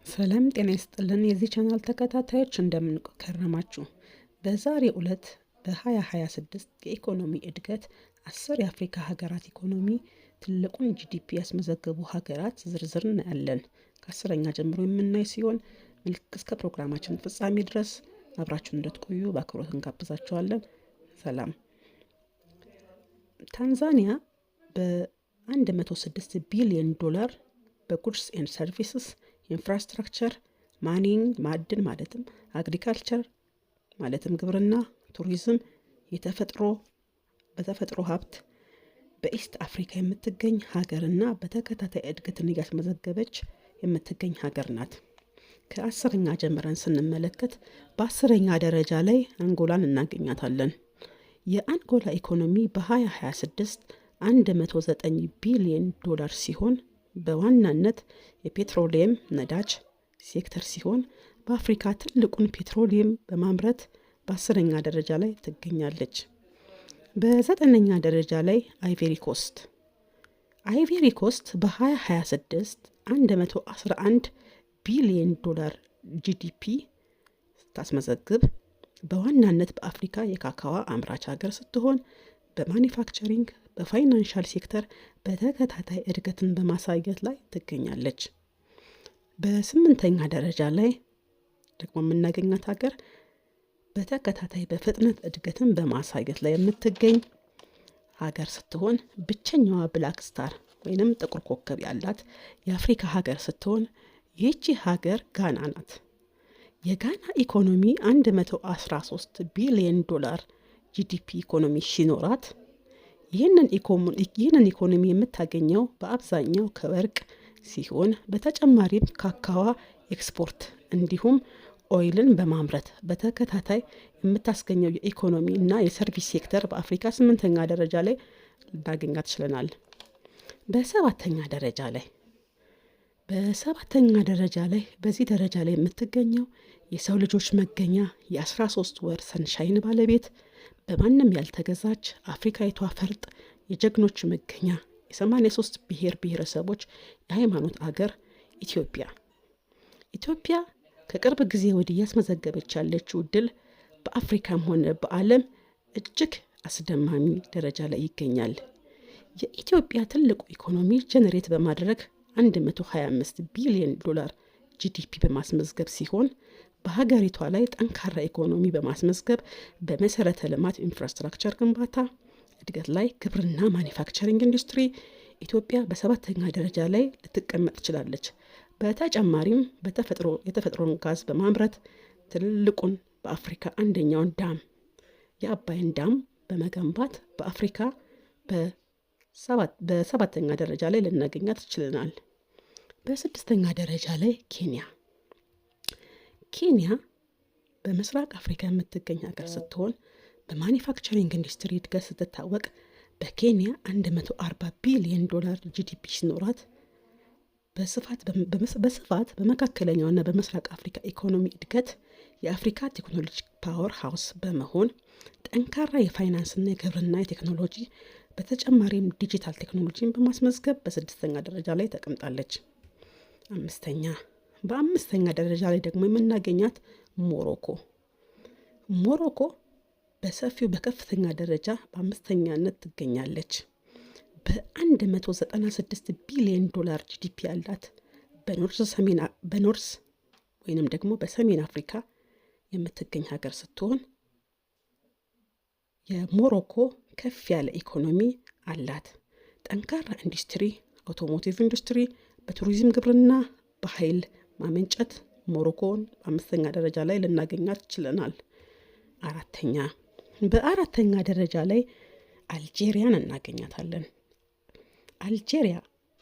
ሰላም ጤና ይስጥልን የዚህ ቻናል ተከታታዮች፣ እንደምን ከረማችሁ? በዛሬው ዕለት በ2026 የኢኮኖሚ እድገት 10 የአፍሪካ ሀገራት ኢኮኖሚ ትልቁን GDP ያስመዘገቡ ሀገራት ዝርዝር እናያለን። ከ10ኛ ጀምሮ የምናይ ሲሆን እስከ ፕሮግራማችን ፍጻሜ ድረስ አብራችሁን እንድትቆዩ በአክብሮት እንጋብዛችኋለን። ሰላም። ታንዛኒያ በ106 ቢሊዮን ዶላር በ goods and services፣ infrastructure፣ mining ማዕድን ማለትም agriculture ማለትም ግብርና፣ ቱሪዝም፣ በተፈጥሮ ሀብት በ East Africa የምትገኝ ሀገርና በተከታታይ እድገትን እያስመዘገበች የምትገኝ ሀገር ናት። ከ10ኛ ጀምረን ስንመለከት በ10ኛ ደረጃ ላይ አንጎላን እናገኛታለን። የአንጎላ ኢኮኖሚ በ2026 109 ቢሊዮን ዶላር ሲሆን በዋናነት የፔትሮሊየም ነዳጅ ሴክተር ሲሆን በአፍሪካ ትልቁን ፔትሮሊየም በማምረት በ10ኛ ደረጃ ላይ ትገኛለች። በዘጠነኛ ደረጃ ላይ አይቬሪ ኮስት። አይቬሪ ኮስት በ2026 111 ቢሊዮን ዶላር GDP ስታስመዘግብ በዋናነት በአፍሪካ የካካዋ አምራች ሀገር ስትሆን በ manufacturing፣ በ financial sector በተከታታይ እድገትን በማሳየት ላይ ትገኛለች። በስምንተኛ ደረጃ ላይ ደግሞ የምናገኛት ሀገር በተከታታይ በፍጥነት እድገትን በማሳየት ላይ የምትገኝ ሀገር ስትሆን ብቸኛዋ black star ወይንም ጥቁር ኮከብ ያላት የአፍሪካ ሀገር ስትሆን ይህቺ ሀገር ጋና ናት። የጋና ኢኮኖሚ 113 ቢሊዮን ዶላር GDP ኢኮኖሚ ሲኖራት ይህንን ኢኮኖሚ የምታገኘው በአብዛኛው ከወርቅ ሲሆን በተጨማሪም ካካዋ ኤክስፖርት እንዲሁም oil ን በማምረት በተከታታይ የምታስገኘው የኢኮኖሚ እና የ service sector በአፍሪካ ስምንተኛ ደረጃ ላይ ልናገኛት ችለናል። በሰባተኛ ደረጃ ላይ በዚህ ደረጃ ላይ የምትገኘው የሰው ልጆች መገኛ፣ የ13 ወር sunshine ባለቤት፣ በማንም ያልተገዛች አፍሪካዊቷ ፈርጥ፣ የጀግኖች መገኛ፣ የ83 ብሔር ብሔረሰቦች የሃይማኖት አገር ኢትዮጵያ። ኢትዮጵያ ከቅርብ ጊዜ ወዲህ እያስመዘገበች ያለችው ድል በአፍሪካም ሆነ በዓለም እጅግ አስደማሚ ደረጃ ላይ ይገኛል። የኢትዮጵያ ትልቁ ኢኮኖሚ generate በማድረግ 125 ቢሊዮን ዶላር GDP በማስመዝገብ ሲሆን በሀገሪቷ ላይ ጠንካራ ኢኮኖሚ በማስመዝገብ በመሰረተ ልማት infrastructure ግንባታ እድገት ላይ፣ ግብርና፣ manufacturing ኢንዱስትሪ ኢትዮጵያ በሰባተኛ ደረጃ ላይ ልትቀመጥ ትችላለች። በተጨማሪም የተፈጥሮን ጋዝ በማምረት ትልቁን በአፍሪካ አንደኛውን dam የአባይን dam በመገንባት በአፍሪካ በሰባተኛ ደረጃ ላይ ልናገኛት ችለናል። በስድስተኛ ደረጃ ላይ ኬንያ። ኬንያ በምስራቅ አፍሪካ የምትገኝ ሀገር ስትሆን በ manufacturing ኢንዱስትሪ እድገት ስትታወቅ በኬንያ 140 ቢሊዮን ዶላር GDP ሲኖራት በስፋት በመካከለኛውና በምስራቅ አፍሪካ ኢኮኖሚ እድገት የአፍሪካ ቴክኖሎጂ power house በመሆን ጠንካራ የፋይናንስና የግብርና የቴክኖሎጂ በተጨማሪም ዲጂታል ቴክኖሎጂን በማስመዝገብ በስድስተኛ ደረጃ ላይ ተቀምጣለች። በአምስተኛ ደረጃ ላይ ደግሞ የምናገኛት ሞሮኮ። ሞሮኮ በሰፊው በከፍተኛ ደረጃ በአምስተኛነት ትገኛለች። በ196 ቢሊዮን ዶላር GDP ያላት በ North ወይንም ደግሞ በሰሜን አፍሪካ የምትገኝ ሀገር ስትሆን የሞሮኮ ከፍ ያለ ኢኮኖሚ አላት። ጠንካራ ኢንዱስትሪ፣ automotive ኢንዱስትሪ፣ በቱሪዝም፣ ግብርና፣ በኃይል ማመንጨት ሞሮኮን በአምስተኛ ደረጃ ላይ ልናገኛት ችለናል። በአራተኛ ደረጃ ላይ አልጄሪያን እናገኛታለን። አልጄሪያ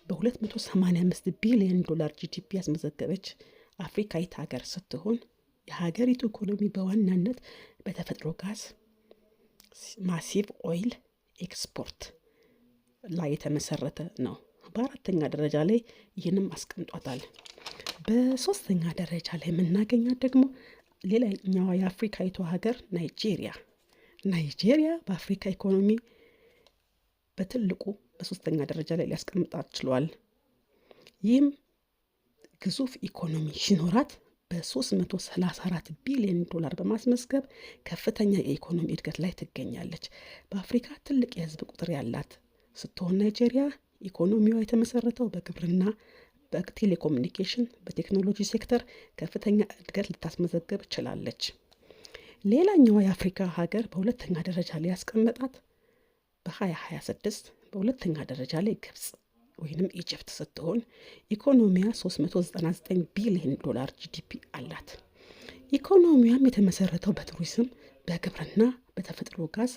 በ285 ቢሊዮን ዶላር GDP ያስመዘገበች አፍሪካዊት ሀገር ስትሆን የሀገሪቱ ኢኮኖሚ በዋናነት በተፈጥሮ ጋዝ፣ massive oil export ላይ የተመሰረተ ነው። በአራተኛ ደረጃ ላይ ይህንም አስቀምጧታል። በሶስተኛ ደረጃ ላይ የምናገኛት ደግሞ ሌላኛዋ የአፍሪካዊቷ ሀገር ናይጄሪያ። ናይጄሪያ በአፍሪካ ኢኮኖሚ በትልቁ በሶስተኛ ደረጃ ላይ ሊያስቀምጣት ችሏል። ይህም ግዙፍ ኢኮኖሚ ሲኖራት በ334 ቢሊዮን ዶላር በማስመዝገብ ከፍተኛ የኢኮኖሚ እድገት ላይ ትገኛለች። በአፍሪካ ትልቅ የህዝብ ቁጥር ያላት ስትሆን ናይጄሪያ ኢኮኖሚዋ የተመሰረተው በግብርና፣ በቴሌኮሙኒኬሽን፣ በቴክኖሎጂ ሴክተር ከፍተኛ እድገት ልታስመዘግብ ችላለች። ሌላኛዋ የአፍሪካ ሀገር በሁለተኛ ደረጃ ላይ ያስቀመጣት በ2026 በሁለተኛ ደረጃ ላይ ግብጽ ወይንም Egypt ስትሆን ኢኮኖሚያ 399 ቢሊዮን ዶላር GDP አላት። ኢኮኖሚያም የተመሰረተው በቱሪዝም፣ በግብርና፣ በተፈጥሮ ጋዝ፣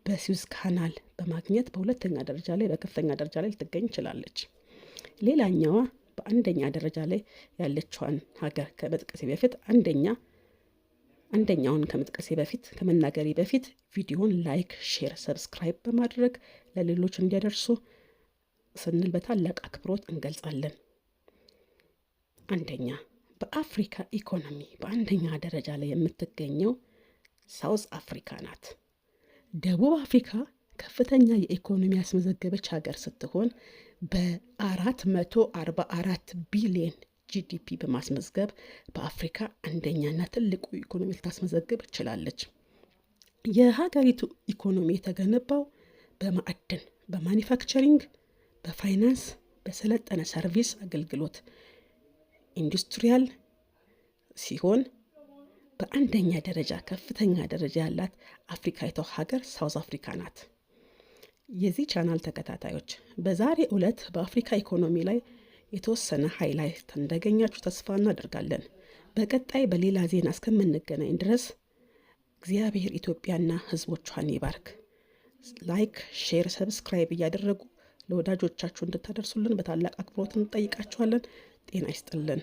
በ Suez Canal በማግኘት በሁለተኛ ደረጃ ላይ በከፍተኛ ደረጃ ላይ ልትገኝ ችላለች። ሌላኛዋ በአንደኛ ደረጃ ላይ ያለችዋን ሀገር ከመጥቀሴ በፊት አንደኛውን ከመጥቀሴ በፊት ከመናገሬ በፊት ቪዲዮን like፣ share፣ subscribe በማድረግ ለሌሎች እንዲያደርሱ ስንል በታላቅ አክብሮት እንገልጻለን። አንደኛ፣ በአፍሪካ ኢኮኖሚ በአንደኛ ደረጃ ላይ የምትገኘው South Africa ናት። ደቡብ አፍሪካ ከፍተኛ የኢኮኖሚ ያስመዘገበች ሀገር ስትሆን በ444 ቢሊየን GDP በማስመዝገብ በአፍሪካ አንደኛና ትልቁ ኢኮኖሚ ልታስመዘግብ ችላለች። የሀገሪቱ ኢኮኖሚ የተገነባው በማዕድን፣ በ manufacturing፣ በፋይናንስ፣ በሰለጠነ service አገልግሎት industrial ሲሆን በአንደኛ ደረጃ ከፍተኛ ደረጃ ያላት አፍሪካዊቷ ሀገር South Africa ናት። የዚህ ቻናል ተከታታዮች፣ በዛሬ ዕለት በአፍሪካ ኢኮኖሚ ላይ የተወሰነ highlight እንዳገኛችሁ ተስፋ እናደርጋለን። በቀጣይ በሌላ ዜና እስከምንገናኝ ድረስ እግዚአብሔር ኢትዮጵያና ሕዝቦቿን ይባርክ። Like፣ share፣ subscribe እያደረጉ ለወዳጆቻችሁ እንድታደርሱልን በታላቅ አክብሮት እንጠይቃችኋለን። ጤና ይስጥልን።